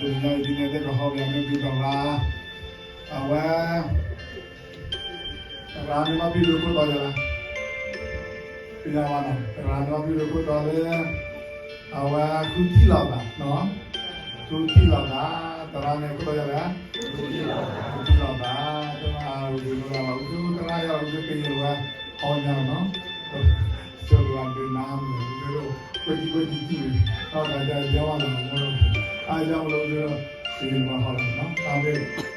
ညါအံၤဒ်န့ၣ် လၢကဟီၣ်က့ၤမ့ၢ်သုတဂၤ, အဝဲ တဂၤန့ၣ်ဘၣ်ဖံးလိာ်ခိၣ်တီယၤလၢ ပယၤဝဲနီၤ, တဂၤန့ၣ်ဘၣ်ဖံးလိာ်ခိၣ်တီလၢ အဝဲဃုထံၣ်လိာ်သး, ဃုထံၣ်လိာ်သး, တဂၤန့ၣ်ခိၣ်တီယၤလၢ ဃုထံၣ်လိာ်သး, တဂၤန့ၣ် တဂၤယၤလီၤ ကယဲၢ်ဝဲ ဟီၣ်ညါနီၤ ဆိၣ်ဂ့ၤဒုးနၤမုၢ် ကွဲးကံကွဲးကံကံ တၢ်တဂၤယၤယၤဝဲလီၤ အါယၤအိၣ်လၢ ကယဲၢ်ဝဲဟီၣ်လီၤနီၤ တၢ်မ့ၢ်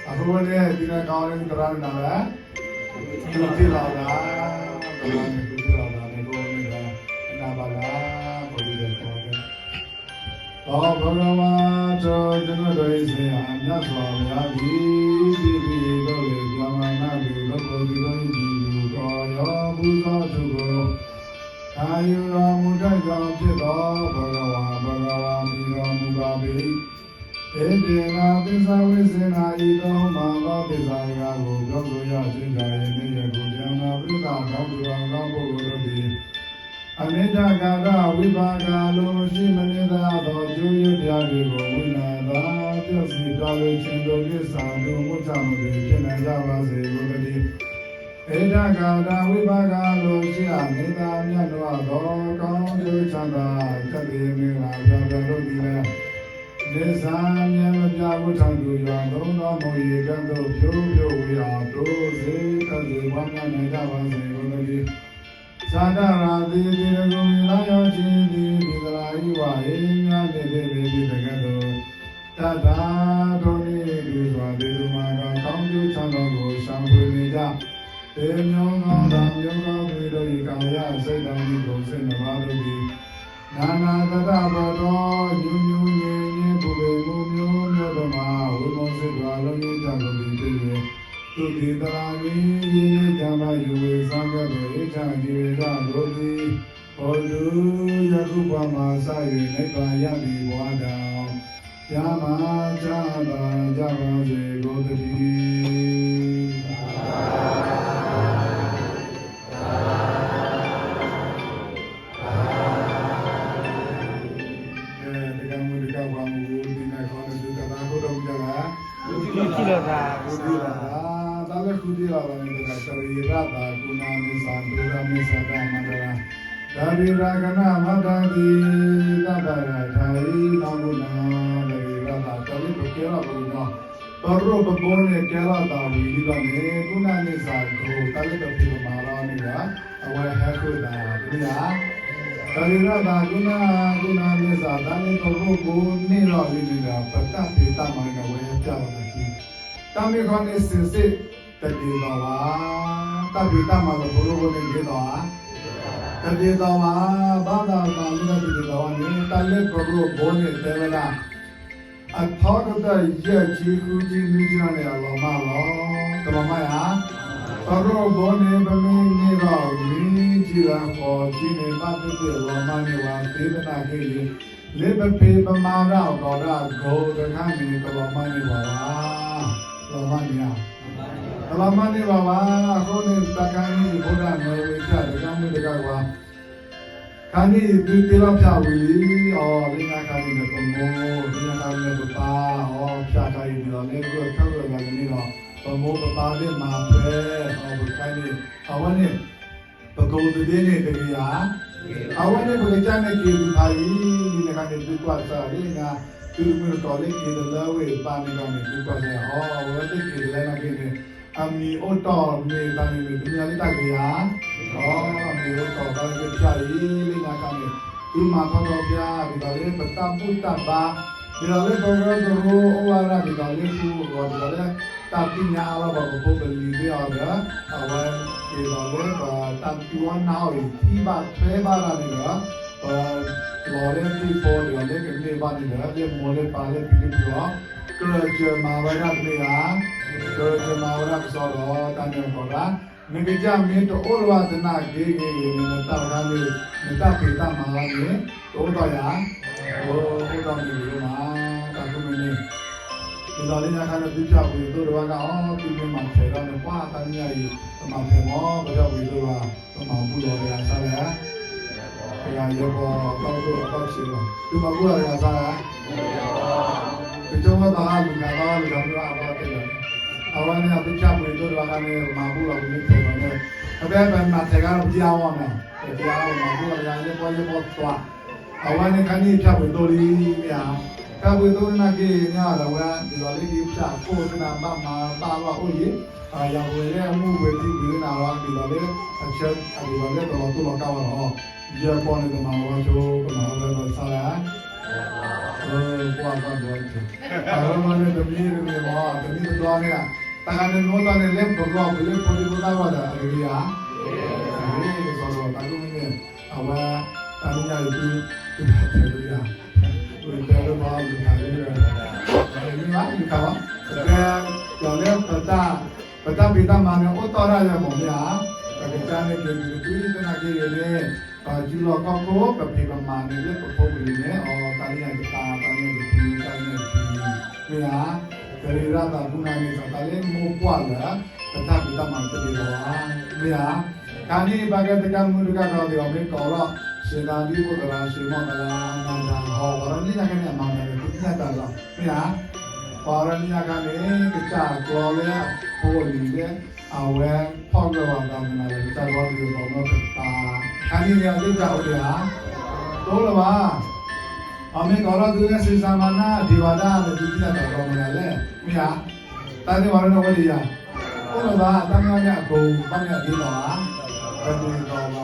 အဃိဝဲန့ၣ် ဒ်န့ၣ်ကီးန့ၣ် သရၣ်န့ၣ်လၢ ဃုထံၣ်လိာ်သး, သရၣ်န့ၣ်ဃုထံၣ်လိာ်သးန့ၣ် ကအိၣ်မ့ၢ်ဒီး ကနၣ်ဘၣ်လၢ ပှၤဒ်လဲၣ်ကီး ဒီး भगवान တၢ်ကနၣ်ဒီး ယစံး အမြတ်စွာဘုရားသည် ဒီးလေပြမနာလူ ဒီးပှၤသူတော် ယုဂီရော ပူဇော်ထူးကို ခံယူတော်မူတတ်ကြောင်းဖြစ်သော ဘဂဝါ ဘဂဝါ တည်တော်မူပါပေ၏ ဧတေန သစ္စာဝိသေသန ဤသို့မှသောသစ္စာစကားကို ပြောဆိုရခြင်းကြောင့် ယနေ့ယခုတရားနာပရိသတ်အပေါင်းသူတော်ကောင်းပုဂ္ဂိုလ်တို့သည် အနိဋ္ဌကာလဝိပါကအလိုမရှိမနေသာသော ကျိုးယွင်းတရားတွေကို ဝိညာဉ်သာပျော်စေတတ်လို့ခြင်းသို့ ကိလေသာတို့ မုတ်ချမှုတွေဖြစ်နိုင်ကြပါစေကုန်သတည်း။ အနိဋ္ဌကာလဝိပါကအလိုရှိ အနံၣ်သမျှနှိုးအပ်သော ကောင်းကျိုးချမ်းသာ ချမ်းသာမင်္ဂလာအပြားပြားတို့သည်လည်း နေ့စဉ်အမြဲမပြတ်ဝတ်ထည်တို့ ရွာသွန်းသောမိုးရေကဲ့သို့ ဖြိုးဖြိုးဝေအောင် တိုးစေ ထက်စေ ပွားများနိုင်ကြပါစေကုန်သတည်း။ ဇာတရာသီ သီတကုံလီလၢယွၤချစ်သည် သီတလၢအံၤဝါအံၤ များနှင့်သင့်ပေသည့်တကဲ့သို့ တတ်တာထိုနည်းတူစွာ သီတမၤက ကောင်းကျိုးချမ်းသာကို ရှာဖွေနေကြ။ သင်မျိုးကောင်း တၢ်မျိုးကောင်း သင်တို့၏ကာယစိတ်ဓာတ်နှင့် ကိုယ်စိတ်နှစ်ပါးတို့သည် နာနာသတ္တဘတ်တော် ညူညူညင်ညင် ပူပင်မှုမျိုးမျိုးတို့မှ ဝိမုတ်စစ်စွာ လွတ်ငြိမ်းကြကုန်သည်ဖြစ်၍ သုတေသီတလၢအံၤ ရေချမ်းသာ၍ ဝေစားကပ်သော အေးချမ်းကြည်ဝေဒတို့သည် ဟုတ်တူ ယခုဘဝမှစ၍ နိဗ္ဗာန်ရသည်ဘဝတိုင်အောင် ကျန်းမာချမ်းသာကြပါစေကုန်သတည်း။ ကဲ တဂၤမုၣ်တဂၤပှၤမုၣ် ဒ်န့ၣ်ခီန့ၣ် သုတၢ်သးခိၣ်ဒီးမုၢ်တဂၤ ဃုထံၣ်လိာ်သး ဃုထံၣ်လိာ်သး တၢ်လၢဃုထံၣ်လိာ်သးန့ၣ် တဂၤ တရံးရၣ်သး ကုဏမစ္ဆာ ဒုရမစ္ဆာ တၢ်မၤတဂၤ တၢ်ရံးရၣ်ကနၣ်မၤတၢ်သံ တၢ်ဘၣ်ရၣ်ထါအံၤ နီၢ်ကုဏ တၢ်ရံးရၣ်သး တၢ်လၢပကဲထီၣ်ပကညီ ပရိၣ်ပဘိန့ၣ် ကဲထီၣ်သးဝံၤလံဒီးန့ၣ် ကုဏမစ္ဆာကရိ တၢ်လၢပဖံးပမၤလီၤန့ၣ်ဒီး အဝဲဟဲဃုာ်သးတမ့ၢ်ဧါ. တၢ်ရံးရၣ်သး ကုဏ ကုဏမစ္ဆာ တၢ်လၢပရိၣ်ဘိန့ၢ်လီၤလံန့ၣ်ဒီး ပတၢ်ဖံးတၢ်မၤန့ၣ်ဒီး အဝဲဟဲပျၢ်လီၤသးခံ တၢ်မ့ၢ်ခီန့ၣ် စံးစ့ၣ်တဒ်သိးဘၣ်. တၢ်ဖံးတၢ်မၤလၢပရိၣ်ဘိန့ၣ်ဒ်သိးဧါ. တဒ်သိးဘၣ်. ဘၣ်သးမၤလၢတၢ်တဒ်သိးဘၣ်န့ၣ် တၢ်လၢပရိၣ်ဘိန့ၣ်တဲဝဲဒၣ် အထီကတၢၢ်ယဲၢ်ဆံဃုဆံနွံဆံန့ၣ် အလီၤမၢ်လီၤ. တလီၤမၢ်ဧါ. ပရိၣ်ဘိန့ၣ် ပမ့ၢ်န့ၢ်ဒီးနွံဆံလၢဃိးဆံန့ၣ် ဘၣ်သ့ၣ်သ့ၣ်လီၤမၢ်န့ၢ်ဝဲသ့သနာ်က့န့ၣ် လၢပဖံးပမၤတၢ်အီၤဒီး အဂိၢ်တခါန့ၣ် တလီၤမၢ်န့ၢ်ဘၣ်ဘၣ်. လီၤမၢ်န့ၢ်ဧါ. တလီၤမၢ်န့ၢ်ဘၣ်ဘၣ်. အဃိန့ၣ် တၢ်ခါန့ၣ် ယဖိဒၣ်မၢဝံၤဖၠၣ်တဂၤမုၣ်တဂၤကွၢ် ခါန့ၣ်အံၤ သုတ့လီၤဖၠၣ်ဝံၤလံအီၤ လၢညါခါန့ၣ်ဒီး ပမိၢ် လၢညါခါန့ၣ် ပပၢ်အီၤ ဖၠၣ်ခါအံၤဒ်သိးလၢဂၢၢ်ထၢၣ်ဂၢၢ်လီၤကန့ၢ်ဒီး ပမိၢ်ပပၢ်သ့ၣ်မၤထွဲအီၤ ပကဲန့ၣ် အဝဲန့ၣ် ပကအိၣ်သဒ့န့ၣ်တဂ့ၤဧါ. အဝဲန့ၣ်ပကစၢ်န့ၣ်က့ၤသုဖးအံၤ လၢညါခါန့ၣ် သုကွၢ်စၢ်လၢညါ သုတမုၢ်တကိးလၢက့ၤတလၢဝဲအပၢ်န့ၣ်ဒီးန့ၣ် သုကွၢ်စၢ်အီၤ အဝဲသ့ၣ်က့ၤတလၢနာ်က့န့ၣ် အမံၤအိၣ်တီၢ်မ့ၢ်တၢ်န့ၣ် တမ့ၢ်လၢတၢ်ဂ့ၤဧါ. အမံၤအိၣ်တီၢ်တၢ်လၢကဖၠၣ်အံၤ လၢညါခါန့ၣ် သုမၤထီၣ်ထီၣ်ဖၠၣ် ဒ်သိးလၢပတၢ်ဘူၣ်တၢ်ဘါ ဒ်သိးလၢပရၢပရိအိၣ်ဝဲဒၣ် ဒ်သိးလၢပူအဂီၢ် ဒ်သိးလၢ တၢ်သ့ၣ်ညါအါထီၣ်ပှၤကဖိပလံၤသ့ၣ်အီၤဒီး အဝဲဒ်သိးလၢပတၢ်တူၢ်အီၣ်နၢ်အီၣ်အံၤ ထံၣ်ဘၣ်ထွဲဘၣ်ဒၣ်န့ၣ်ဒီး ပလီၤလၢသံၣ်ဖိဒီးလၢကန့ၢ်ဘၣ်န့ၣ်ဒီး လၢမိၢ်လၢပၢ်လၢဖံလၢဖုအီၤ ကြၢးစၢၤမၤဝဲဒၣ်တမ့ၢ်ဧါ. ကြၢးစၢၤမၤဝဲဒၣ်ကစီဒီး တၢ်န့ၣ်အဃိဒၣ် နကစၢ်မ့ၢ်တအိၣ်လၢၤဘၣ်သနာ်က့ဂ့ၤဂ့ၤန့ၣ် နတၢ်တခါန့ၣ် နတၢ်ဖံးတၢ်မၤလီၤန့ၣ် တအိၣ်ထီၣ်ယၤ အိၣ်ထီၣ်မ့ၢ်ဂ့ၤမး တၢ်ဃိမ့ၢ်န့ၣ် ဒ်သိးလၢညါခါန့ၣ် သုဖၠၣ်ပှ့ၤသိၣ်တဝဲဒၣ်အီၤ သုမ့ၢ်မၤထွဲဒီးန့ၣ် ပှၤတၢ်နံၣ်အံၤ ပမၤထွဲမီၤ ပဖၠၣ်ပှ့ၤသိၣ်တဝဲ ပမၤဘူၣ်လီၤတဂၤစၢ်လဲၣ် တဂၤယဲၢ်ပီၤ အသီတဘိၣ်အသီဆံးလီၤ သုမၤဘူၣ်လီၤတဂၤစၢ်လဲၣ် ပကၠိဖိသီခါလူၤခးသီလူၤခးမ့ၢ်ဘၣ်အဘီတ့ၢ်လီၤ. အဝဲန့ၣ်အသုဖၠၣ်ပှ့ၤဒိၣ်တဘၣ်ခါန့ၣ် ပမၤဘူၣ်လီၤပမ့ၢ်ထဲးလီၤန့ၣ်, ဖဲပမၤထဲးခါဒီးပကယါအီၤန့ၣ် ပကယါအီၤမၤဘူၣ်လီၤယါယဲၢ်ပီၢ်ယဲၢ်ပီၢ်သွး, အဝဲန့ၣ်ခါန့ၣ်ဖၠၣ်ပှ့ၤဒိၣ်လံမ့ၢ်ဧါ. ဖၠၣ်ပှ့ၤဒိၣ်သနာ်က့န့ၣ်ဒီးအဝဲဒ်သိးလၢကဖၠၣ်ခိၣ်သနာ်ဘၣ်မၤဘၣ်ဘၣ်အိၣ်လံ, ယၤပဝဲလၢအမူပှဲၤထံပှ့ၤသနာ်ဒီးဒ်သိးလၢ အဆၢအဒ်သိးလၢတလီၤတိၢ်လီၤကါဝဲလီၤ. ယဲၢ်ပီၢ်န့ၣ်တမၤလီၤဆိ ကမၤလီၤဝဲလီၤဆါလၢ ပှၤဘၣ်ဘျီ, အဝဲဘျီန့ၣ်တမံၤတမံၤမ့ၢ် တမံၤတဘျီန့ၣ်, တၢ်ခါန့ၣ်နအိၣ်တၢ်န့ၣ်လၢပဂီၢ်ပလၢဖိဒံဖိသၣ်ဂီၢ်ဒီးအဂ့ၤဧါ, အဂ့ၤကစီဒီးတၢ်ကမ့ၢ်န့ၣ်, အဝဲ တၢ်နံၣ်ညါအံၤသု သုတၢ်တဲဝဲယၤ, ဝဲတဲလၢပှၤလူၤခးလံ, မ့ၢ်ဘၣ်လူၤခးလီၤ, ပတဲ ယၤလၢ ပတၢ်ဖံးတၢ်မၤန့ၣ် အိၣ်တီၢ်ဒၣ်ယၤမ့ၢ်မ့ၢ်ဧါ, ပကစၢ်န့ၣ်က့ၤက့ၤကသွံသနာ်က့ဂ့ၤန့ၣ်, ပစုလီၢ်ခီၣ်ခိၣ် ပဖံးပမၤန့ၣ်လၢပဖိပလံၤန့ၣ် အီၤတၢ်နံၣ်ညါကပၤ တၢ်နံၣ်ညါကဖံး တၢ်နံၣ်ညါကဖံး, မ့ၢ်ဧါ, တရံးရၣ်သးပူၤနၤန့ၣ် သးတၢ်လၢမိၢ်ပှၢ်လၢ ပတၢ်ဖံးတၢ်မၤတသ့လီၤဧါ, မ့ၢ်ဧါ, တၢ်နံၣ်ဘၣ်ကဲတကါမုၢ်တကါကီးသ့ၣ်အီၤမ့ၢ်ကီးလီၤ, စံးဒၤဒံအိၣ်သရၣ် စံးမီၢ်သရၣ် အနၢ်တၢ်ဟီ ပှၤဒီးနံၣ်ညါခါန့ၣ် အမၤမၤန့ၣ် တသ့ၣ်ညါတၢ်လီၤ, မ့ၢ်ဧါ ပှၤအီၤလၢနံၣ်ညါခါန့ၣ် ကစၢ်ကျီလၢအဖိအလံၤလၢ အဝဲဖီၣ်ဂၢၢ်ဝဲသးမနုၤလဲၣ် ကစၢ်ကျီဒ်သိးနီတပၤ, ခါနံၣ်န့ၣ်အဒိၣ်ကစၢ်အိၣ်ဒံးဧါ, တအိၣ်လၢၤဘၣ်, အမ့ၢ်ကီးလီၤသုလၢစံးစၢ်မၤနၢ်ဒံးဝဲဒၣ်လၢသုသ့ၣ်ညါတၢ်လီၤမနုၤလဲၣ်, မ့ၢ်ဧါ, တၢ်န့ၣ်ဝဲဒၣ်န့ၣ်အိၣ်ဒံးဧါ, တအိၣ်လၢၤဘၣ်, တၢ်မ့ၢ်န့ၣ်အကိာ်ဘၣ်န့ၣ်အဒ်သိးဧါ, တဒ်သိးဘၣ်,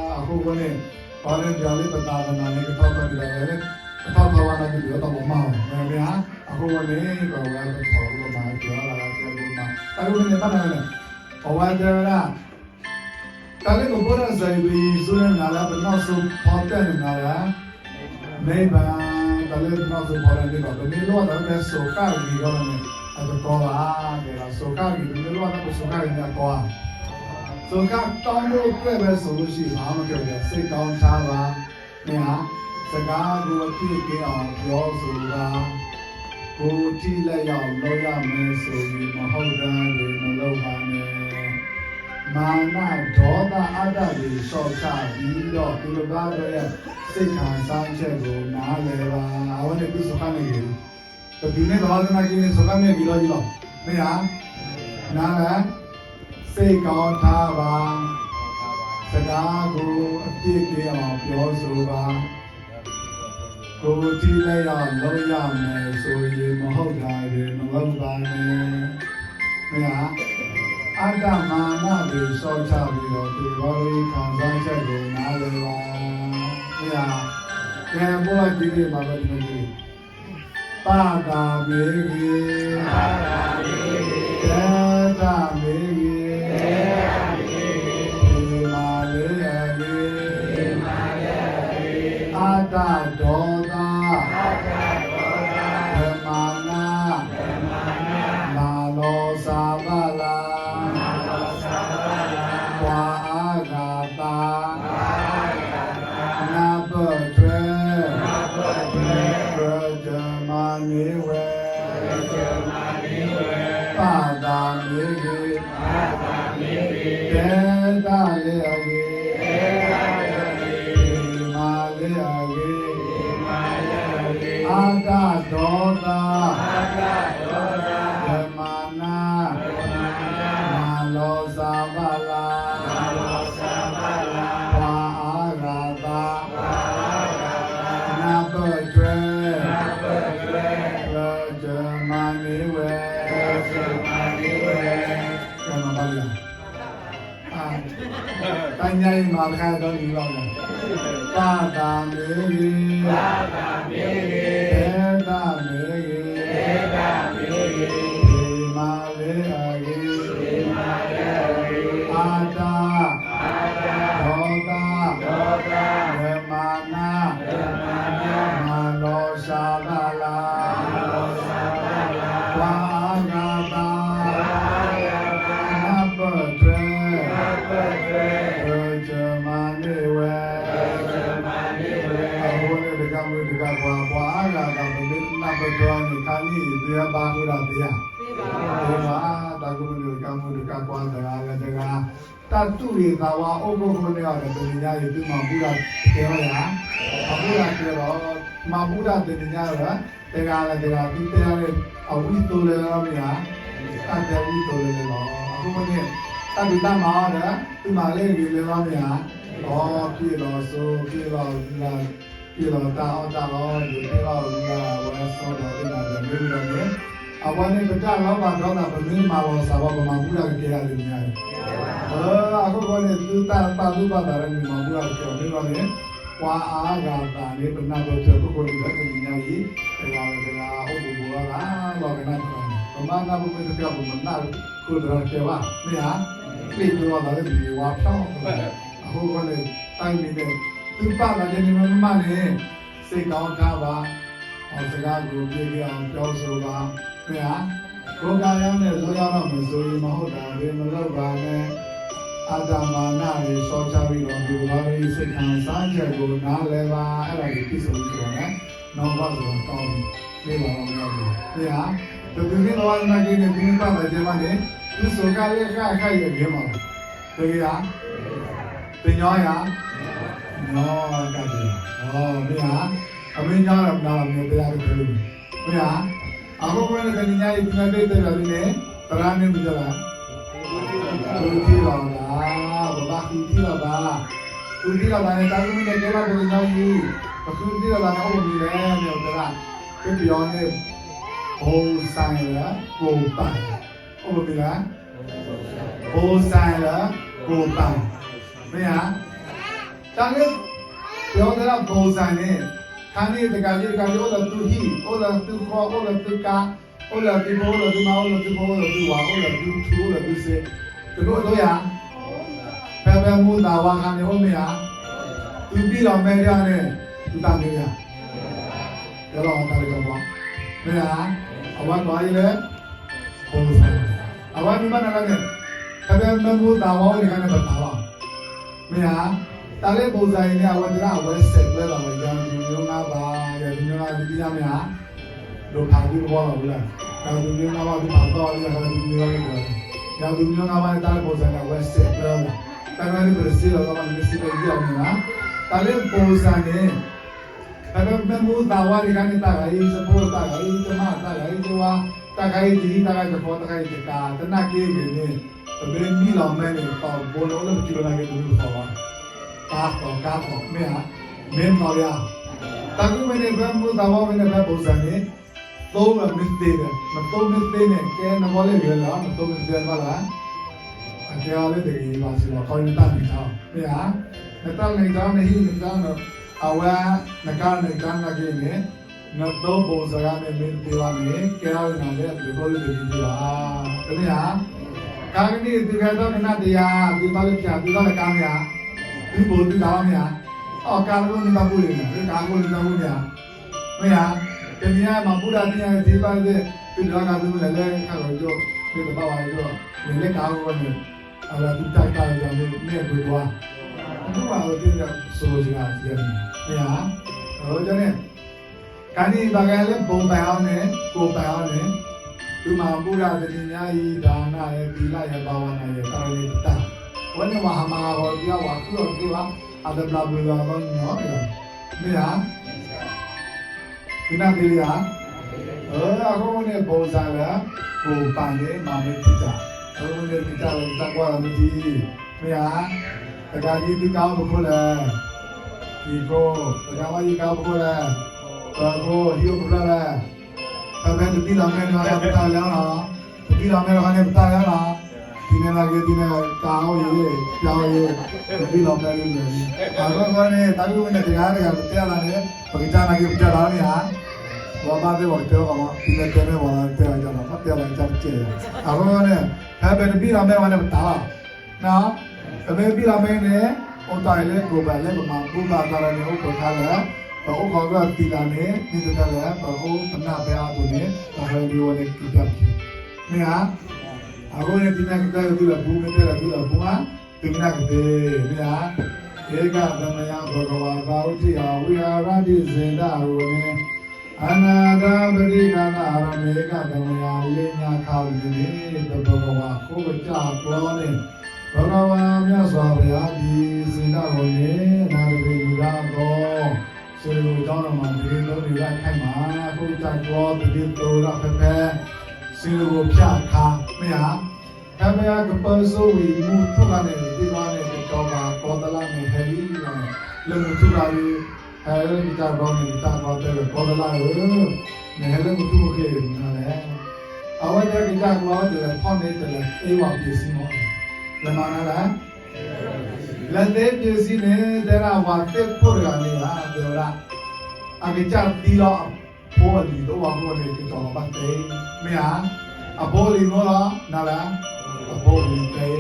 အဃိဃိန့ၣ် ပှၤလၢပယီၤလၢပသးပနၤန့ၣ် ကထီၣ်ထီၣ်ဒ်သိးလၢ ကထီၣ်ထီၣ်ဝဲဒၣ်ဒ်သိးတၢ်မၤမၤအီၤ မ့ၢ်မ့ၢ်ဧါ, အဃိဃိန့ၣ် ပဝဲပထီၣ်ကမၤကၢၤအီၤလၢကဲဒိၣ်မး တၢ်ဂ့ၢ်န့ၣ်ဘၣ်နၤန့ၣ်, ပဝဲတဲဝဲဒၣ် တၢ်လၢပဘိၣ်တၢ်စၢၤအံၤ ပယံၤစိန့ၣ်မနုၤလဲၣ်, ပနီၢ်စိဖီတၢၢ်န့ၣ်မနုၤလဲၣ်, မ့ၢ်ဘၣ်, တၢ်လၢပနီၢ်စိဖီတၢၢ်န့ၣ်ဒီး ပမ့ၢ်လိၣ်ဘၣ်တၢ်လၢပစိၤဃၣ်ဂ့ၤဂီၢ်န့ၣ် အတကီဘၣ်, တဲဒၣ်စိၤဃၣ်ဂ့ၤ ပမ့ၢ်လိၣ်ဘၣ်တၢ်ပစိၤဃၣ်ဂ့ၤန့ၣ်အကီဧါ, စိၤဃၣ်တီမုၣ်ကျဲၣ်ဝဲစိၤလိၣ်ဆံး မ့ၢ်ကဲဝဲဒၣ် စိတ်ကောင်းထားပါ, မ့ၢ်ဧါ, စကားကိုအပြည့်အကင်းအောင်ပြောဆိုပါ, ကိုယ်ထိလက်ရောက်လုပ်ရမယ်ဆိုရင် မဟုတ်တာတွေမလုပ်ပါနဲ့, မာန ဒေါသ အတ္တတွေလျှော့ချပြီးတော့ သူတစ်ပါးတို့ရဲ့စိတ်ခံစားချက်ကိုနားလည်ပါ, အဝဲန့ၣ်သုစိၤဃၣ်န့ၣ်ဂ့ၤ, ပတုၤန့ၣ်သီသနာ်က့န့ၣ် စိၤဃၣ်မ့ၢ်ဂ့ၤလီၤယံၤလီၤ, မ့ၢ်ဧါ, နားလည် စိတ်ကောင်းထားပါ, စကားကိုအပြည့်အကင်းအောင်ပြောဆိုပါ, ကိုယ်ထိလက်ရောက်လုပ်ရမယ်ဆိုရင် မဟုတ်တာတွေမလုပ်ပါနဲ့, မ့ၢ်ဧါ, အတ္တ မာနတွေလျှော့ချပြီးတော့ သူတစ်ပါးတို့ခံစားချက်ကိုနားလည်ပါ, မ့ၢ်ဧါ, ကဲ ဘိလီၤက့ၤန့ၣ် မၤဝဲတမံၤန့ၣ် ပာ်သးမ့ၢ်ဂ့ၤ, တဲတၢ်မ့ၢ်ဂ့ၤ, ဟ့ၣ်မၤလၢအဂ့ၤ, အတ္တ ဒေါသ ပမာဏ မၤလီၤစၢ်ဘၣ်လၢ်, ပှၤအါဂၤသး နၢ်ပၢၢ်ထွဲ ကြၢးမၤန့ၢ်ဝဲ, ပာ်သးမ့ၢ်ဂ့ၤ, တဲတၢ်လၢအဂ့ၤ, ဟ့ၣ်မၤလၢအဂ့ၤ, အတ္တ ဒေါသ ပမာဏ မၤလီၤစၢ်ဘၣ်လၢ်, ပှၤအါဂၤသး နၢ်ပၢၢ်ထွဲ ကြၢးမၤန့ၢ်ဝဲ, ကဲမၤဘၣ်လံဧါ, တၢ်ညါအံၤမၤတခါဒီးလံလီၤ, ပာ်သးမ့ၢ်ဂ့ၤ, တဲတၢ်မ့ၢ်ဂ့ၤ, ဟ့ၣ်မၤလၢအဂ့ၤ, အတ္တ ဒေါသ ပမာဏ မၤလီၤစၢ်ဘၣ်လၢ်, ပှၤအါဂၤသး နၢ်ပၢၢ်ထွဲ ကြၢးမၤန့ၢ်ဝဲ, အဃိန့ၣ်တကးမုၢ်တကးခွါ ပှၤအါဂၤသး ပမ့ၢ်နၢ်ပၢၢ်ထွဲန့ၣ် ခါနံၣ်အံၤ သုဟဲဘါဃုာ်ဒီးသ့ဧါ, သ့မး, တၢ်ကမုၢ်နုာ်တကးမုၢ်တကးခွါတဂၤလၢတဂၤ တၢ်သူၣ်ဂ့ၤသးဝါအိၣ်ကိၣ်ဖိန့ၣ်အီၤဒီး တနံၤညါအံၤ သုမၤဘူၣ်တၢ်တကဲဘၣ်ယၤ, မၤဘူၣ်တၢ်တကဲဒီး မၤဘူၣ်တၢ်တနံၤညါဒီး တဂၤလၢတဂၤ သုတဲအီၤန့ၣ် အဝံၣ်သိလဲလၢမ့ၢ်ဧါ, တၢ်တဲဝံၣ်သိလဲလၢလီၤ. အဃိန့ၣ် တၢ်ဖံးတၢ်မၤအီၤဒီး သုမၤလၢအဂ့ၤလဲလီၤမ့ၢ်ဧါ, ဒီးပျ့ၤလီၤစိ ပျ့ၤလီၤလၢ ပျ့ၤလီၤတၢ်အီၣ်တၢ်အီ ဒုးပျ့ၤလီၤလၢအဝဲစီဒီးသ့ၣ်မၤဒီးမ့ၢ်ဝံၤဒီးန့ၣ် အဝဲန့ၣ် ပတၢ်လီၤဘၣ်ဒီး ပမ့ၢ်မၤလီၤစၢ်ဘၣ် ပမၤဘူၣ်တၢ်ကကဲဂၤတနံၤညါအံၤ, အဃိဃိန့ၣ် သုတၢ်ပာ်သူၣ်ပာ်သးလၢမ့ၢ်မၤဘူၣ်တၢ်ကကဲအီၤမ့ၢ်လီၤန့ၣ် ပှၤအါဂၤသးန့ၣ် ပနၢ်ပၢၢ်ထွဲခိၣ်ဃိန့ၣ်လၢတနံၤညါအံၤ တဂၤလၢတဂၤအိၣ်ဘူးဘူးလီၤသးလီၤကနၣ်သရၣ်န့ၣ် ပမ့ၢ်နၢ်ပၢၢ်မ့ၢ်တကဲ ပမၤနၢ်ခိၣ်သရၣ်တကဲဘၣ် မ့ၢ်ဧါ, ပျ့ၤဒိလီၤသးလၢတနံၤဝါဖျီၣ်, အဃိဃိန့ၣ် တၢ်ဂ့ၢ်န့ၣ် သုပာ်သးဒ်န့ၣ်မ့ၢ်မးန့ၣ် စ့ၢ်ကီးခါဘၣ်, အစကားကို ပျ့ၤက့ၤအောင် ပြောဆိုပါ, မ့ၢ်ဧါ, ကိုးကားအားနဲ့ လွတ်ရတော့မယ်ဆိုရင် မဟုတ်တာတွေ မလုပ်ပါနဲ့, အတ္တမာနတွေ လျှော့ချပြီးတော့ သူတစ်ပါးတို့၏ စိတ်ခံစားချက်ကို နားလည်ပါ, အဲ့ဒါတွေ ပြည့်စုံပြီဆိုတော့ နောက်ဘဝဆိုတာ ကောင်းပြီ, မ့ၢ်ဘၣ်တော့ မရဘူး, မ့ၢ်ဧါ, ပသုမ့ၢ်လီၤဝဲနာ်က့န့ၣ် သုမ့ၢ်ပာ်သးဒ်မးန့ၣ် သုစိၤခါလၢဃၣ်ဃၣ်အံၤအဂ့ၤမးလီၤ, တဂ့ၤဧါ, တညီဧါ, ညီကတၢၢ်, မ့ၢ်ဧါ, အမ့ၢ်ညီဒီးမနုၤလီၤ မ့ၢ်တဲယၤကတၢၢ်လံ, မ့ၢ်ဧါ, အဃိဃိန့ၣ် တနံၤညါအံၤ သုမ့ၢ်တဲဘၣ်ဒ်န့ၣ် သရၣ်န့ၣ်မ့ၢ်တဲဘၣ် ဃုထံၣ်လိာ်သး, ပဘၣ်ဃုထံၣ်လိာ်သး, ဃုထံၣ်လိာ်သးန့ၣ် တၢ်ဂ့ၢ်မ့ၢ်တဲကဲဘၣ်ပှၤကညီအံၤ, ပဃုထံၣ်လိာ်သးန့ၣ် အိၣ်မနုၤလဲၣ်န့ၣ် ပတဲဒၣ်, ပပယီၤန့ၣ် ဘိစၢ်လၢ ကိၢ်ပၢ်, အိၣ်မနုၤလဲၣ် ဘိစၢ်လၢ ကိၢ်ပၢ်, မ့ၢ်ဧါ, တၢ်လၢ ပယီၤတဲဒၣ် ဘိစၢ်န့ၣ် ခါန့ၣ်တကးဒံးတကးဒံး အိၣ်လၢသုဟံၣ် အိၣ်လၢသုဃီ အိၣ်လၢသုကါ အိၣ်လၢသုဖိ အိၣ်လၢသုမါ အိၣ်လၢသုဖိ အိၣ်လၢသုဝၤ အိၣ်လၢသုထူ အိၣ်လၢသုစ့, တဒိၣ်ဒိၣ်ယၤ, ဖဲဖဲမူသးဝါခါန့ၣ်အိၣ်မ့ၢ်ဧါ, သုဘံၣ်လီၤမဲာ်ဒ်အံၤန့ၣ် သုတၢ်မ့ၢ်ဧါ, တဲလီၤတၢ်လၢကဘီ မ့ၢ်ဧါ, အဝဲကိးအံၤလၢ ဘိစၢ်, အဝဲမ့ၢ်ဘၣ်နၤလၢန့ၣ် ဖဲဖဲမူသးဝါအိၣ်န့ၣ်ခါန့ၣ် ပတၢ်လီၤ မ့ၢ်ဧါ, တၢ်လၢဘိစၢ်အံၤန့ၣ် အဝဲသ့ၣ်အဝဲစဲးကျၢလီၤဝဲ ယၤသူမျိုးငါးပါး, ယၤသူမျိုးငါးပါး သုသ့ၣ်ညါမ့ၢ်ဧါ, ဒိးဖးသုတဘီလီၤဝဲလၢ, ယၤသူမျိုးငါးပါး သုဖးသီလၢယၤသူမျိုးလီၤ, ယၤသူမျိုးငါးပါးန့ၣ် တၢ်လၢဘိစၢ်န့ၣ် အဝဲစဲးကျၢလီၤ, တၢ်န့ၣ်ပတစ့လီၤ တၢ်ဘၣ်န့ၣ်မ့ၢ်စ့လီၤယံာ်အီၤမ့ၢ်ဧါ, တၢ်လၢဘိစၢ်န့ၣ် ဖဲဖဲမူသးဝါန့ၣ်ခါန့ၣ် တၢ်ဂၤအံၤစဖိ တၢ်ဂၤအံၤတမၢ် တၢ်ဂၤအံၤတဝါ, တၢ်ခါအံၤတဟံၣ် တၢ်ခါအံၤတဃီ တၢ်ခါအံၤတကါ, သနာ်က့ဂ့ၤန့ၣ် ပမ့ၢ်ဘံၣ်လီၤမဲာ်န့ၣ် ပဘိန့ၣ်အိၣ်လၢပစုလီၤနာ်က့ တမုၢ်တဃီဘၣ်, ကါသီကါသီ မ့ၢ်ဧါ, မ့ၢ်နီၢ်လံဧါ, တၢ်ဂ့ၢ်ဝဲန့ၣ် ဖဲမူသးဝါဝဲန့ၣ် ဖဲဘိစၢ်န့ၣ် သိလၢမ့ၢ်သ့ဒီး နသိမ့ၢ်သ့န့ၣ် ကဲနဂီၢ်လၢဂ့ၤလီၤ နသိမ့ၢ်သ့ဘၣ်လၢ အကဲအီၤလၢတဂ့ၤဘၣ်စ့ၢ်ကီး ခီနတၢ်န့ၣ်တၢ် မ့ၢ်ဧါ, နတၢ်န့ၣ်တၢ် နဟံၣ်န့ၣ်တၢ် အဝဲ နကါန့ၣ်တၢ်နာ်က့န့ၣ် နသိဘိစၢ်ဂၤန့ၣ် မ့ၢ်တသ့ဘၣ်န့ၣ် ကဲအီၤလၢနၤလၢအဘျုးဖှိၣ်လၢတဂ့ၤသ့ဘၣ်, တမ့ၢ်ဧါ, ခါကနံၣ်အံၤ သုဟဲထီၣ်ကနၣ်တယၤ သုဘၣ်လၢဖၠၣ် သုဘၣ်လၢကါမ့ၢ်ဧါ, သုဘိသုကါမ့ၢ်ဧါ, အီၣ်ကါတဘိမ့ၢ်တၢ်ဘူၣ်န့ၣ် သုကါတဘိမ့ၢ်တၢ်ဘူၣ်မ့ၢ်ဧါ မ့ၢ်ဧါ, တနံၤညါမၤဘူၣ်တၢ်သ့ၣ်ညါကသ့ဘၣ်သ့ၣ် သုတဘၣ်ကါသုမ့ၢ်လဲၤလၢခါလီၤကၠိ မ့ၢ်တဘၣ်ဝဲကၠိ မ့ၢ်လၢကါအဂီၢ်န့ၣ် အဝဲသုတၢ်ကါလၢယွၤမ့ၢ်မ့ၢ်အဒိဒိဧါ, အဒိၣ်ဘၣ်အဝဲသ့ၣ်န့ၣ် စိၤစိၤယၤယၤန့ၣ် မ့ၢ်ဧါ, အဝဲန့ၣ် ခါနံၣ်အံၤဘၣ်ကဲလၢဘိပာ်အီၤန့ၣ် ကိၢ်ပာ်အီၤန့ၣ် သုမၤဘူၣ်တၢ်တနံၤညါအံၤ ဒါနယဲ သီလယဲ ဘာဝနာယဲ တၢ်ရဲၣ်န့ၣ်ပတၢ်, အဝဲန့ၣ်ပှၤဟးမၤဂီၤသ့ၣ် ပှၤဃုအီၤသ့ၣ်ဘၣ်, အတဘျီဘျီလီၤညီလီၤ, မ့ၢ်ဧါ သုနၢ်သ့လံဧါ, အဃိန့ၣ် ဘိစၢ်လၢ ကိၢ်ပာ်န့ၣ် မၤမ့ၢ်တံာ်တာ်, အဃိန့ၣ် တံာ်တာ်လၢတၢ်ကွၢ်လီၤမ့ၢ်တံာ်, မ့ၢ်ဧါ, တကးဒံးသုကါအိၣ်ပခိၣ်လဲၣ်, ဟံၣ်ခိၣ်, တကးဘၣ်ယကါအိၣ်ပခိၣ်လဲၣ်, ပခိၣ် ဟံၣ်အိၣ်ပခိၣ်လဲၣ်, ဖဲဖဲတဘံၣ်လီၤမဲာ်န့ၣ် ပတၢ်လဲၣ်လီၤ, တဘံၣ်လီၤမဲာ်လီၤန့ၣ် ပတၢ်လဲၣ်လီၤ, ဒ်န့ၣ်လီၤက့ၤ ဒ်န့ၣ် ကါအိၣ်ယံၤ, ကါအိၣ်ယံၤ, တဘံၣ်လီၤမဲာ်လံန့ၣ်, အဃိန့ၣ် တၢ်ဂ့ၢ်ဝဲန့ၣ် တဂၤတဂၤပတဲအသးန့ၣ် ပကစၢ်နာ်က့ၤပတဲသးန့ၣ်ဧါ, ပှၤဘၣ်သ့ၣ်ပှၤကတဲဃီမး ဒ်န့ၣ်တဲမ့ၢ်ပှၤတဲအီၤယၤလီၤ ဘၣ်တဲအီၤယၤတကဲယၤ, အဃိန့ၣ် ဖဲဖဲတဘံၣ်လီၤမဲာ်ဝဲန့ၣ် ပတၢ်လီၤ ပမ့ၢ်ဘံၣ်လီၤမဲာ်န့ၣ် အိၣ်တၢ်အံၤလၢကိၢ်ပာ်လၢပမၤဘူၣ်ဘၣ်တၢ်လၢန့ၣ် အိၣ်ပှဲၤခါလဲၣ်, ပအိၣ်ဃီကီၢ်သံးတၢ်န့ၣ် မ့ၢ်တတဲလဲၣ် ပအိၣ်ပနၢ်ဖဲအါပူၤန့ၣ် ပဟဲလံဝဲန့ၣ်ကတၢၢ်ပူၤ, မ့ၢ်ဧါ, အဃိန့ၣ် ဒ်န့ၣ်ကတၢၢ်သုလၢပူၤ မ့ၢ်တဲလၢသုလၢပူၤမး သုကနၣ်ကသ့, မ့ၢ်ဧါ, ဧကဂမယံ ဘဂဝါ သာဝတိ အဝိဟာရတိ စံတရိန့ၣ် အနန္တပဋိက္ခာသ အာရမဏိကသမယ လၢညါခါအံၤန့ၣ် ပဘဂဝါခိၣ်ကစၢ်အကျိာ်န့ၣ် ဘဂဝါမြတ်စွာဘုရား ဒ်စံတရိန့ၣ် နၢ်တပ့ၤမူဒါအသိး စ့ၢ်ကီး ကၠီနီၢ်မၤသ့ ဒိးန့ၢ်ဝဲဒၣ်ခဲအံၤမး အဃိကစၢ်ကျီသန့သၢဝဲဒၣ်ဖဲဖဲ စ့ၢ်ကီးဖၠၣ်အခါ မ့ၢ်ဧါ, ဖဲဖဲကပၢၤစိဝံၤမူထူၣ်ခါန့ၣ် သ့ၣ်နီၣ်န့ၣ် ကစီၤပၤကီၤသလၣ်န့ၣ် ဟဲလံလီၤန့ၣ် လၢမူထူၣ်ခါဒီး ဟဲလၢကစၢ်ကျီန့ၣ် ကစၢ်ကျီတဲဝဲ ကီၤသလၣ်ဧၢ, နဟဲလၢမူထူၣ်ခါန့ၣ် နလဲၣ် အဝဲတဲကစၢ်ကျီ တလဲၤဖီၣ်န့ၢ် တလဲၤသ့ဝဲပျ့ၤစံမီၤ, လဲၤမၤနၤလဲၣ် လဲၤသ့ပျ့ၤစံန့ၣ် တဲဒၣ်ပှၤသ့ၣ်ခိၣ်တဂၤန့ၣ်ဧါ တဲဝဲဒၣ် အကစၢ်သံလီၤ အဖိအလံၤတအိၣ်အဃိန့ၣ် ကစီၤပၤဘၣ်သ့, မ့ၢ်ဧါ, အဖိအလံၤမ့ၢ်လီၤ နၤလဲၣ်, အဖိအလံၤသ့,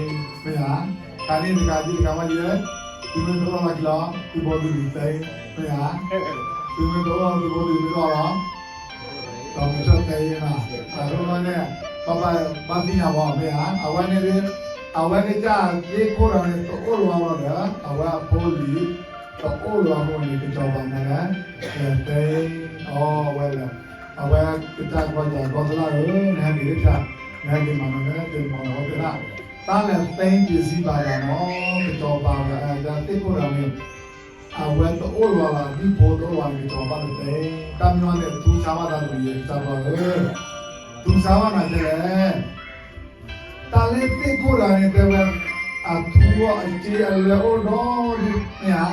မ့ၢ်ဧါ, တၢ်န့ၣ်တဂၤယံၤတဂၤဝဲယဲ, သုမ့ၢ်တအိၣ်လီၤခံလီၤ သုဖိသုလံၤသ့, မ့ၢ်ဧါ, သုမ့ၢ်တအိၣ်လီၤ သုဖိသုလံၤမ့ၢ်တအိၣ်လီၤ ဒီးမ့ၢ်ဆၢတဲအံၤမး, အဃိန့ၣ် ဘၣ်သ့ၣ်ညါဘၣ်မ့ၢ်ဧါ, အဝဲန့ၣ် အဝဲကစၢ်သ့ၣ်ခိၣ်တဂၤန့ၣ် တအိၣ်လၢၤဘၣ်ဒီး အဝဲအဖိအလံၤ တအိၣ်လၢၤဘၣ်အဃိန့ၣ် ကစီၤပၤမၤလဲၣ်, လဲၤသ့, အဝဲလဲၤ, အဝဲကစၢ်ကီၤကီၤသလၣ်ဧၢ, နဟဲက့ၤလၢတၢ်, နဟဲက့ၤမၤနၤ နဟဲက့ၤမၤနၤ အဝဲတဲဒၣ်, တၢ်လဲၤသ့ပျ့ၤစံဘၣ်တၢ်နီၤ ကစီၤပၤ သ့ၣ်ခိၣ်တဂၤန့ၣ် အဝဲတအိၣ်လၢၤဘၣ် ဒ်ဖိတအိၣ်လၢၤဘၣ်န့ၣ် ကစီၤပၤဘၣ်တသ့, တၢ်မ့ၢ်န့ၣ် သူဆါဘၣ်သးတမံၤ ကစၢ်ပှၤဧၢ, သူဆါဘၣ်နၤဒ်လဲၣ်, တၢ်လၢသ့ၣ်ခိၣ်တဂၤန့ၣ် တဲဝဲ, အထူအက့အလဲၤအိၣ်ဒီဒူၣ် မ့ၢ်ဧါ,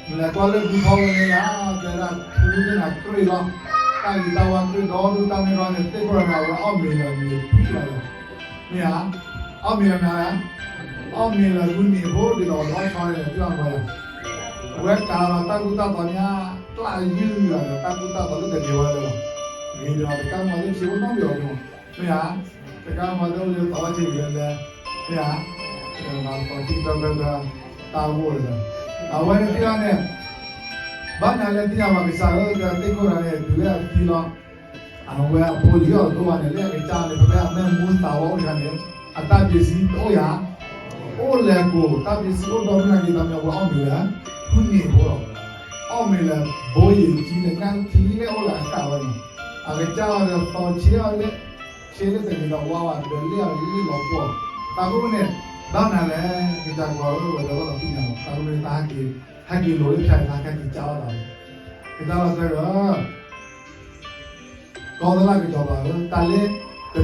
လဲၤကွၢ်လၢဒူထီၣ်ဝဲန့ၣ်ဧါ, တဲဒၣ်ထူသ့ၣ်နၤကြ့ၢ်လီၤ, တၢ်ဂံၢ်တၢ်ဘါကြ့ၢ်ဒီဒူၣ် တၢ်မ့ၢ်ဒီးန့ၣ် သ့ၣ်ခိၣ်တဂၤန့ၣ် အဝဲအီၣ်မ့ၤလၢာ်မ့ၤဖှံလီၤလီၤ မ့ၢ်ဧါ, အီၣ်မ့ၤလၢာ်မ့ၤဧါ, အီၣ်မ့ၤလၢာ်မုၢ်နံၤဖိဒ်သိးဒီးအီၣ်ဆီန့ၣ် လၢသုအမၤယၤ, ဝဲကၤလီၤတၢ်ကူတၢ်သိးန့ၣ်ဧါ, ကျၢ်ယုၢ်ဂၤဒီးတၢ်ကူတၢ်သိးလၢတဂ့ၤဝဲလၢၤဘၣ်, ဂ့ၤဒီးတကးမၤသ့ၣ်ဆံးအိၣ်နီတဘျီအီၤန့ၣ်, မ့ၢ်ဧါ, တကးမၤသ့ၣ်အိၣ်လၢသီဝဲဆံးဂ့ၤလၢလဲၣ်, မ့ၢ်ဧါ, မၤသီဆံးတၢ်ဘျၢတၢ်, တၢ်ဂိၢ်လၢာ်, အဝဲန့ၣ်သ့ၣ်တဖၣ်န့ၣ် ဘၣ်နၤလဲၤသ့ၣ်ညါဘၣ်ကစၢ်ဧၢ, သ့ၣ်ခိၣ်တဂၤန့ၣ် တုၤလၢအသံလီၤ, အဝဲအဖိလံၤအီၤတအိၣ်ဘၣ်န့ၣ် လၢအကစၢ်န့ၣ် ဖဲဖဲအမဲာ်မူသးဝီအိၣ်တခါန့ၣ် အတၢ်ပျ့ၤစံတအိၣ်ယၤ, အိၣ်လဲၤကိး တၢ်ပျ့ၤစံအိၣ်ဒီဒူၣ်နာ်က့ၤ တၢ်မ့ၢ်အဝဲအီၣ်မ့ၤလၢ ဖုန့ၢ်ဖိလီၤ, အီၣ်မ့ၤလၢ ဘိယံၤကံန့ၣ် နၢ်ထံလၢအိၣ်လၢအဃၣ်ဝဲန့ၣ်, အကစၢ်အီၤဒီးသီဆ့အီၤလၢ ဆ့လၢတဂ့ၤဒီးဝါဝဲဒီးလ့ၣ်အီၤလၢလီၤပှီၢ်, တၢ်ဃိန့ၣ် ဘၣ်နၤလဲၣ် ကစၢ်ကွၢ်ဧၢ ဝဲဒီးဘၣ်သးသ့ၣ်ညါလီၤ, တၢ်ဃိန့ၣ်တၢ်ဟဲက့ၤ ဟဲက့ၤလိၤလၢဖၠၣ်အံၤ တၢ်ဟဲက့ၤကၢ်ဝဲဒၣ်လီၤ, ကစၢ်လီၤတဲဒီး ကီၤသလၣ်ကစီၤပၤဧၢ, တၢ်လၢတထ့တဂၤန့ၣ် လၢညါတခါနာ်က့ၤ အဝဲကဲတထ့လီၤ, လၢညါတခါနာ်က့ၤမနုၤလဲၣ်, အ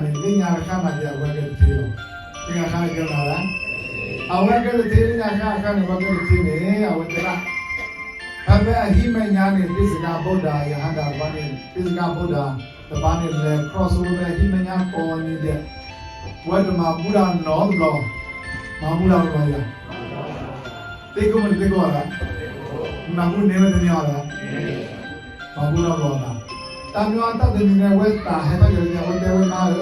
ဝဲကဲတထ့လၢညါတခါတခါန့ၣ် အဝဲကဲတထ့န့ၣ် အဝဲတဲဒၣ် ဖဲဖဲအဟံၣ်မဲာ်ညါန့ၣ် ဘိစကၤဘိဒၤ ရဟန္တာတပါးန့ၣ် ဘိစကၤဘိဒၤတပါးန့ၣ် လဲၤ cross ဝဲဖဲဟံၣ်မဲာ်ညါကိးနံၤဒဲး, ဝဲတမၤဘူၣ်တၢ်နီတဘျီ, မၤဘူၣ်တၢ်နီတဘျီယၤ, သ့ၣ်ခိၣ်မ့ၢ်တသ့ၣ်ခိၣ်လဲၣ်, နမၤဘူၣ်န့ၢ်ဝဲတန့ၢ်အီၤလဲၣ်, မၤဘူၣ်နီတဘျီဘၣ်, တၢ်မ့ၢ်အီၤတၢ်တနံၤန့ၣ် ဝဲသးဟဲထီၣ်ယဲၤန့ၣ် အဝဲတဲဝဲမါဧၢ,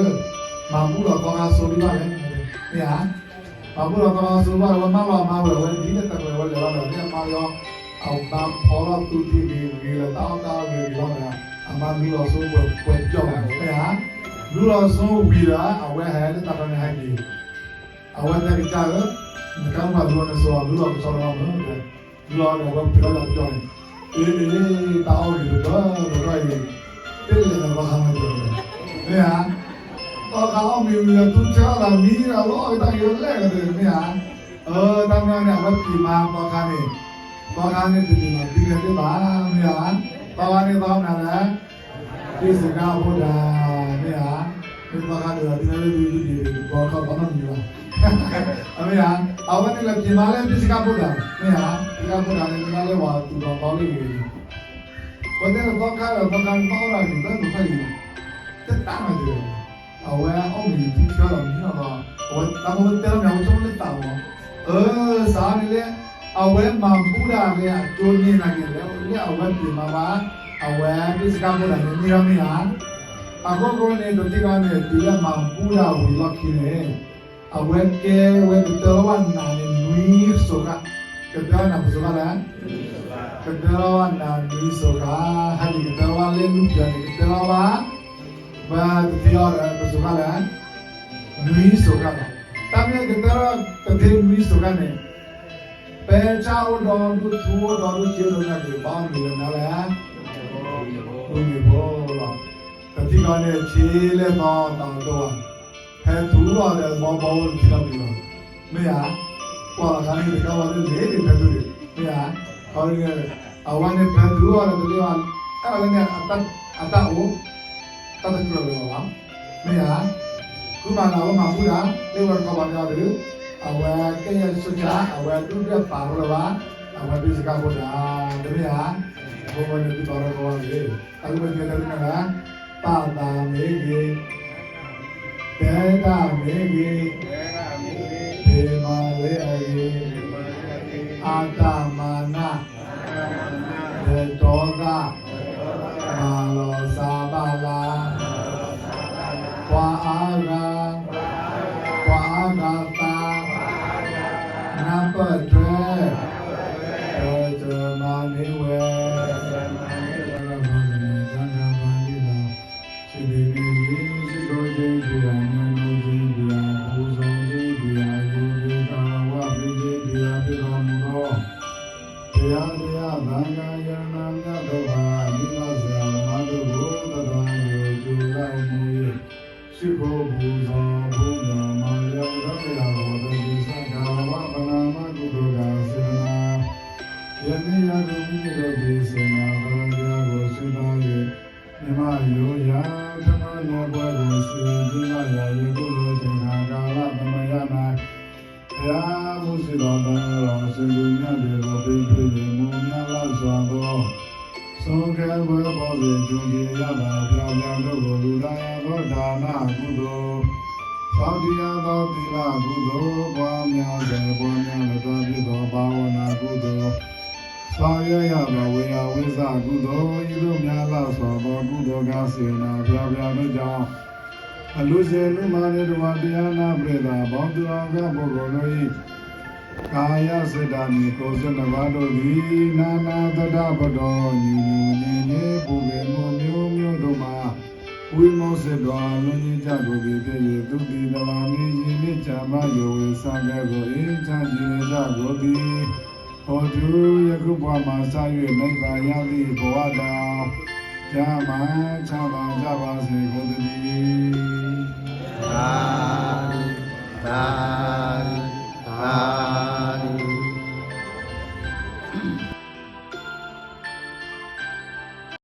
မၤဘူၣ်လီၤသီခါစိဒံးဘၣ်လဲၣ်, မ့ၢ်ဧါ ပှၤဘူၣ်လီၤသီခါစိဘၣ် အဝဲမၢလီၤအမါဝဲ အဝဲဒ်လဲၣ်တၢ်ကျဲၤဝဲလဲၤဘၣ်ဒီး လၢအမါယီၤ အဘါဖီလီၤသူထံဂ့ၤဂ့ၤလၢတၢ်အီၣ်တၢ်အီဂ့ၤဂ့ၤလီၤဒီး အမါလူလီၤဆိပှဲၤပှဲၤပျီၢ်ဘၣ် မ့ၢ်ဧါ, လူလီၤဆိဝံၤဒီး အဝဲဟဲလၢတၢ်ဖီန့ၣ်ဟဲက့ၤ အဝဲတဲကစၢ်ဧၢ, နကါမၤလူလီၤနစိ လူလီၤကဆီတဂီၢ်မ့ၢ် လူလီၤဒီးအဝဲပှ့ၤလီၤတၢ်ပျီၢ်န့ၣ်, အ့ အ့ တၢ်အီၣ်ဂ့ၤတဘၢဘၢထီၣ်အံၤ, တလဲၤလၢသီခါမၤစၢၤ, မ့ၢ်ဧါ, သီခါအီၣ်မ့ၤဝံၤဒီး သူဆၢအီၣ်သးမံဒီး လီၤအီၣ်တၢ်ဂ့ၤဝဲလဲၣ်ဂ့ၤ မ့ၢ်ဧါ, အၢ တၢ်မ့ၢ်န့ၣ် အဝဲပျံၤမၤသီခါန့ၣ်, သီခါန့ၣ် တဒ်န့ၣ် ဒ်န့ၣ်သ့ၣ်ဘၣ် မ့ၢ်ဧါ, သီခါန့ၣ် သီခါမနုၤလဲၣ် ဘိစကၤဘိဒၤ မ့ၢ်ဧါ, မ့ၢ်သီခါန့ၣ်ဒီး ဒ်န့ၣ်လၢဒုးဒုးဒံး ဘီခီဘီနီတမံၤဘၣ်, မ့ၢ်ဧါ, အဝဲန့ၣ်လဲၤပျံၤမၤလၢဘိစကၤဘိဒၤ မ့ၢ်ဧါ, ဘိစကၤဘိဒၤန့ၣ် မ့ၢ်လၢဝၤသူၣ်ဘီဘီလၢဂ့ၤဂ့ၤ, ပတဲလၢသီခါဒီး သီခါန့ၣ် ဘၣ်အီၣ်တၢ်ဂ့ၤ ဘၣ်မုာ်ဖးယံၤ, တတၢ်မၤစၢၤ အဝဲအီၣ်မ့ၤသူဆၢလီၤမံလီၤဒီး အဝဲတၢ်မ့ၢ်တဲလီၤန့ၣ် အဝဲဆိကမိၣ်လၢသးမး, အၢ စးန့ၣ်လၢ အဝဲမၤဘူၣ်တၢ်လၢအကၠိန့ၢ်နာ်က့ၤလၢ လၢအဝဲပျံၤမၤဘၣ် အဝဲဘိစကၤဘိဒၤန့ၣ် မ့ၢ်လီၤမ့ၢ်ဧါ, အဃိဃိန့ၣ် တထံၣ်ဘၣ်န့ၣ် တုၤလၢမၤဘူၣ်တၢ်ဝံၤလီၢ်ခံန့ၣ် အဝဲကဲဝဲကတၢၢ်လီၤဝဲနၤန့ၣ် နွံစိၤဃၣ်, ကတၢၢ်နၤပစိၤဃၣ်လဲၣ်, ကတၢၢ်လီၤဝဲနၤနွံစိၤဃၣ်, ဟဲက့ၤကတၢၢ်လီၤဝဲလၢလူၢ်ပျၢၤန့ၣ် ကတၢၢ်လီၤဝဲ ဘၣ်တထံၣ်အီၤဒီး ပစိၤဃၣ်လဲၣ်, နွံစိၤဃၣ်လီၤ. တၢ်မ့ၢ်ကတၢၢ်တထံၣ်နွံစိၤဃၣ်န့ၣ်, ပဲဆၣ်အိၣ်ဒီဒူၣ် ထူအိၣ်ဒီဒူၣ် စ့အိၣ်ဒီဒူၣ်န့ၣ် ဘၣ်မနုၤလဲၣ်နၤလဲၣ်, ဘူၣ်န့ၢ်ဖိလီၤ. တထံၣ်ဃီန့ၣ် ဆ့လဲၣ်သီတၢ်အီၣ်တအိၣ်ဘၣ်, ဖဲထူအီၤဒီးဘီဘီအိၣ်တထံၣ်နီတမံၤလီၤ. မ့ၢ်ဧါ, ကွၢ်လီၤခါန့ၣ် တကးဝဲလၢလ့ၤန့ၣ်ဖဲထူန့ၣ်, မ့ၢ်ဧါ, ခီန့ၣ် အဝဲန့ၣ်ပတုၤအီၤဒီးတလ့ၣ်အီၤ, အဲၣ်ဒိးလၢန့ၣ် အတၢ်အိၣ်, တၢ်တကြၢးလၢၤလီၤဘၣ်. မ့ၢ်ဧါ, ဃုမၤလၤဝဲမၤဃုတၢ်, လၢဝဲတခီဘၣ်န့ၣ်အီၤဒီး, အဝဲကဲယဲၢ်ဆိကၠါ, အဝဲဒူၣ်ဒွဲၣ်ပာ်ထီၣ်လၢၤဘၣ်, အဝဲဒုးစကါဖိတၢ်, တမ့ၢ်ဧါ, အဃိဝဲန့ၣ်ဒုးပာ်ထီၣ်ကီဝဲသ့ၣ်, အဃိဝဲန့ၣ်တဲလၢန့ၣ်, ပာ်သးမ့ၢ်ဂ့ၤ တဲတၢ်မ့ၢ်ဂ့ၤ, ဖံးမၤလ့အဂ့ၤ, အတၢ်မၤနၢ်, ဒဲးတီသၣ်, မၤလီၤစၢ်ဘၣ်လၢ်, ပှၤအါဂၤ, ပှၤအါဂၤသး, နၢ်ပၢၢ်ထွဲ, ပတမၤန့ၢ်ဝဲ, တၢ်ဂၤဘၣ်လံလီၤ. စံးဘျုးက့ၤလံ, စံးထီၣ်က့ၤပှၤ, မၢနီၣ်က့ၤပှၤ, ပူၤစီၤက့ၤပှၤ, ယိၤက့ၤတၢ်ဝါ, ပ့ၤက့ၤပှၤ, ပ့ၤထီၣ်မူထီၣ်, ပယၤပယၤသးဂၤယၤနၤညါဒီးဘၣ်, ဒ်ဘၣ်စၢၤအမါဒိၣ်ဖိသတးဒီး, ကၠိလၢအမူအံၤ, စံးခိၣ်ပူၤစီၤပူၤမၢၤ, မၤလၢအကဒီးတယၤဂီၤဒီးက့ၤစးကၤလၤဝါ, ပနၤမါကူသိးဂၤစ့နၤ, ယန့ၢ်ယၤဒိးမံန့ၣ်ဒီးက့ၤစ့နၤ, သရၣ်ကယၤဂီၤဆူသးဂ့ၤ, မ့ၢ်မးယိယၤ, ထမၢန့ၢ်ပှဲၤဒီးစံးဒ်လၢယၤ, ယကူၣ်လိာ်က့ၤနၤကၤလၢ်သမယါနၤ, ဘုရားမူစံးဒီးတၢ်လီၤ, စံးဘျုးမၠၣ်ဒိၣ်ဒီး ပ့ၤဖ့းယံာ်မူမၠၣ်လၢ်စွၤဘီ, ဆိကဲဘၢဘီဘ့ၣ် ဆိက့ၤယၤဘၣ် ဖျါဖျါဒိၣ်ဒိၣ် လုၢ်လၢ်ယၤသီတၢ်နၢ်အကူသိး, သီတံၤယၤသီသံလၢ်အကူသိး, ပှၤမၠါစဲးပှၤမၠါလၢတၢ်ဖံးသီ ဘၣ်ဝဲနၤကူသိး, သီယဲယၤဘၣ်ဝဲယၤဝံသးအကူသိး, ယံၤဒိၣ်မၠၣ်လၢ်စွၤဘီ ကူသိးကၤစ့နၤ ဖျါဖျါဒိၣ်ကၠီ အလူၤစ့လူၤမၤန့ၢ်တဝၢတယါနၤ ပြ့သးဘီ တုၤလီၤကီၢ်ဖိကိးဒိၣ်အံၤ, ကယၤစံးတၢ်န့ၣ် ကိးစ့နဘၣ်ဒိၣ်ဒံး, နၤနၤသဒၣ်ပဒီ ညူညူညံညံ ပူၤကွံာ်မူမံၤမံၤဒိၣ်မး, ဝံမိၢ်စ့ၢ်ကီး အလူၤညံကၢ်ကိးက့ၤဖဲယံၤ သူၣ်ကံၢ်တလးမံယံၤ မ့ၢ်ကၢ်ဘၣ်ယိာ်ဝဲစၢ်ကဲကိးအံၤ ဆၣ်ကံၤလၢကၢ်ကိးဒံး, အိၣ်တုၤယဲၢ်ခုၣ်ပှၢ်မၤဆါယွဲၣ် နံၣ်သးယါသံၣ်ဘိဝါဒီး, ကၢ်မၤဆါမၤကၢ်ဘၣ်စ့ၢ်ကီးတက့ၢ်. တၢ်, တၢ်